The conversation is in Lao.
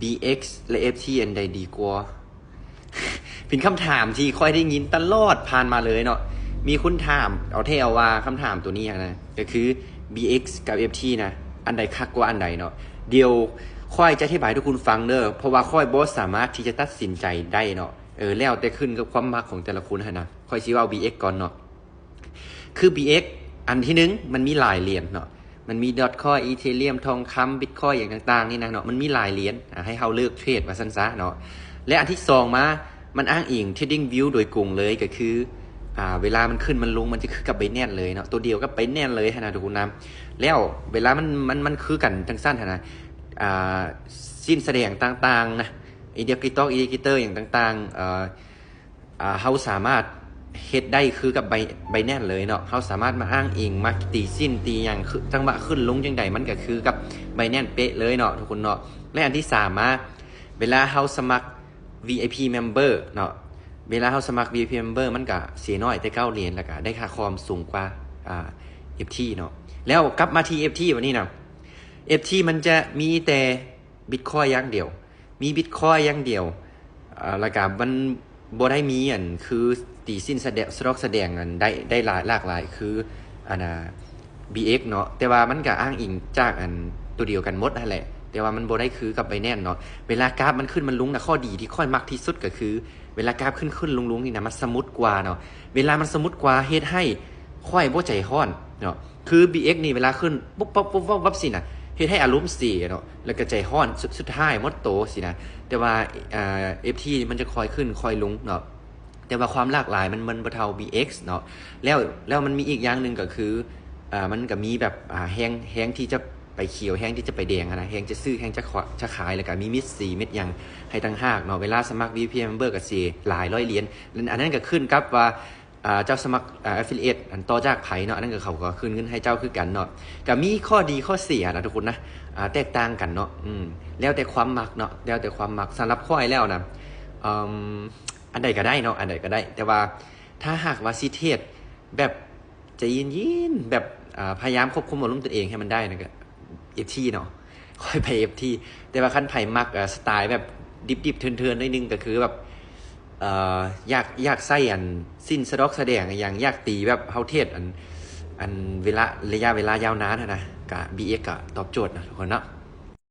ບີເອັກ ແລະ ເອັຟທີ ອັນໃດດີກວ່າ? ເປັນຄຳຖາມທີ່ຂ້ອຍໄດ້ຍິນຕະຫຼອດຜ່ານມາເລີຍເນາະ. ມີຄົນຖາມເອົາແທ້ເອົາວ່າຄຳຖາມໂຕນີ້ຫັ້ນນະ ກໍຄື ບີເອັກ ກັບ ເອັຟທີ ນະ ອັນໃດຄັກກວ່າອັນໃດເນາະ. ດຽວຂ້ອຍຈະອະທິບາຍໃຫ້ທຸກຄົນຟັງເດີ ເພາະວ່າຂ້ອຍບໍ່ສາມາດທີ່ຈະຕັດສິນໃຈໄດ້ເນາະ. ເອີ ແລ້ວແຕ່ຂຶ້ນກັບຄວາມມັກຂອງແຕ່ລະຄົນຫັ້ນນະ. ຂ້ອຍຊິເວົ້າ ບີເອັກ ກ່ອນເນາະ. ຄື ບີເອັກ ອັນທີໜຶ່ງ ມັນມີຫຼາຍຫຼຽນເນາະ. ມັນມີ Dogecoin Ethereum ທອງຄຳ Bitcoin ຫຍັງຕ່າງໆນີ້ນະເນາະ. ມັນມີຫຼາຍຫຼຽນ ອາ ໃຫ້ເຮົາເລືອກເທຣດວ່າຊັ້ນຊະເນາະ. ແລະ ອັນທີສອງມາ ມັນອ້າງອີງ TradingView ໂດຍກົງເລີຍ ກໍຄື ອາ ເວລາມັນຂຶ້ນມັນລົງ ມັນຈະຄືກັບ Binance ເລີຍເນາະ. ໂຕດຽວກັບ Binance ເລີຍຫັ້ນນະທຸກຄົນນະ. ແລ້ວເວລາມັນ ມັນ ມັນຄືກັນຈັ່ງຊັ້ນຫັ້ນນະ ອາ ສິ້ນສະແດງຕ່າງໆນະ Indicator Indicator ຫຍັງຕ່າງໆ ເອີ ອາ ເຮົາສາມາດເຮັດໄດ້ຄືກັບ Bi- Binance ເລີຍເນາະ. ເຮົາສາມາດມາອ້າງອີງ ມາຕີຊິ້ນ ຕີຫຍັງ ຄື ຈັງຫວະຂຶ້ນລົງຈັ່ງໃດ ມັນກໍຄືກັບ Binance ເປະເລີຍເນາະທຸກຄົນເນາະ. ແລະ ອັນທີສາມມາ ເວລາເຮົາສະໝັກ VIP Member ເນາະ, ເວລາເຮົາສະໝັກ VIP Member ມັນກໍເສຍໜ້ອຍແຕ່ເກົ້າຫຼຽນ ແລ້ວກໍໄດ້ຄ່າຄອມສູງກວ່າ ອາ ເອັຟທີ ເນາະ. ແລ້ວກັບມາທີ່ ເອັຟທີ ບັດນີ້ນະ, ເອັຟທີ ມັນຈະມີແຕ່ Bitcoin ຢ່າງດຽວ ມີ Bitcoin ຢ່າງດຽວ ເອີ ແລ້ວກະມັນບໍ່ໄດ້ມີອັນຄືຕີຊິ້ນສະແດ- ສະດອກສະແດງອັນໄດ້ ໄດ້ຫຼາຍ ຫຼາກຫຼາຍຄືອັນນ່າ ບີເອັກ ເນາະ. ແຕ່ວ່າມັນກະອ້າງອີງຈາກອັນໂຕດຽວກັນໝົດຫັ້ນແຫຼະ ແຕ່ວ່າມັນບໍ່ໄດ້ຄືກັບ Binance ເນາະ. ເວລາກາຟມັນຂຶ້ນມັນລົງນະ ຂໍ້ດີທີ່ຂ້ອຍມັກທີ່ສຸດກະຄື ເວລາກາຟຂຶ້ນຂຶ້ນລົງລົງນີ້ນະ ມັນສະໝຸດກວ່າເນາະ. ເວລາມັນສະໝຸດກວ່າເຮັດໃຫ້ຂ້ອຍບໍ່ໃຈຮ້ອນເນາະ. ຄື ບີເອັກ ນີ້ເວລາຂຶ້ນປຸບປັບປຸບປັບປັບຊີ້ນະ ເຮັດໃຫ້ອາລົມເສຍເນາະ ແລ້ວກໍໃຈຮ້ອນ ສຸດ ສຸດທ້າຍໝົດໂຕຊີ້ນະ. ແຕ່ວ່າ ເອີ ເອັຟທີ ມັນຈະຄ່ອຍຂຶ້ນຄ່ອຍລົງເນາະ. ແຕ່ວ່າຄວາມຫຼາກຫຼາຍມັນ ມັນບໍ່ເທົ່າ ບີເອັກ ເນາະ. ແລ້ວ ແລ້ວມັນມີອີກຢ່າງໜຶ່ງກໍຄື ເອີ ມັນກໍມີແບບ ອາ ແຮງ ແຮງທີ່ຈະໄປຂຽວ ແຮງທີ່ຈະໄປແດງຫັ້ນນະ ແຮງຈະຊື້ ແຮງຈະຂະ- ຈະຂາຍ ແລ້ວກໍມີເມັດສີເມັດຫຍັງໃຫ້ຕ່າງຫາກເນາະ. ເວລາສະໝັກ VIP Member ກໍເສຍຫຼາຍຮ້ອຍຫຼຽນ. ອັນນັ້ນກໍຂຶ້ນກັບວ່າ ອາ ເຈົ້າສະໝັກ ອາ Affiliate ອັນຕໍ່ຈາກໃຜເນາະ, ອັນນັ້ນກໍເຂົາກໍຄືນເງິນໃຫ້ເຈົ້າຄືກັນເນາະ. ກໍມີຂໍ້ດີຂໍ້ເສຍນະທຸກຄົນນະ ອາ ແຕກຕ່າງກັນເນາະ. ອືມ ແລ້ວແຕ່ຄວາມມັກເນາະ ແລ້ວແຕ່ຄວາມມັກ. ສຳລັບຂ້ອຍແລ້ວນະ ອືມ ອັນໃດກໍໄດ້ເນາະ ອັນໃດກໍໄດ້. ແຕ່ວ່າຖ້າຫາກວ່າຊິເທຣດແບບໃຈເຢັນໆ ແບບ ອາ ພະຍາຍາມຄວບຄຸມອາລົມຕົນເອງໃຫ້ມັນໄດ້ນະ ກໍ ເອັຟທີ ເນາະ ຂ້ອຍໄປ ເອັຟທີ. ແຕ່ວ່າຄັນໃຜມັກ ເອີ ສະໄຕແບບດິບໆເຖື່ອນໆໜ້ອຍໜຶ່ງ ກໍຄືແບບ ເອີ ຢາກ ຢາກໃຊ້ອັນຊິ້ນສະດອກສະແດງອີ່ຫຍັງ ຢາກຕີແບບເຮົາເທຣດອັນ ອັນເວລາ ໄລຍະເວລາຍາວນານຫັ້ນນະ ກະ ບີເອັກ ກະຕອບໂຈດນະທຸກຄົນເນາະ.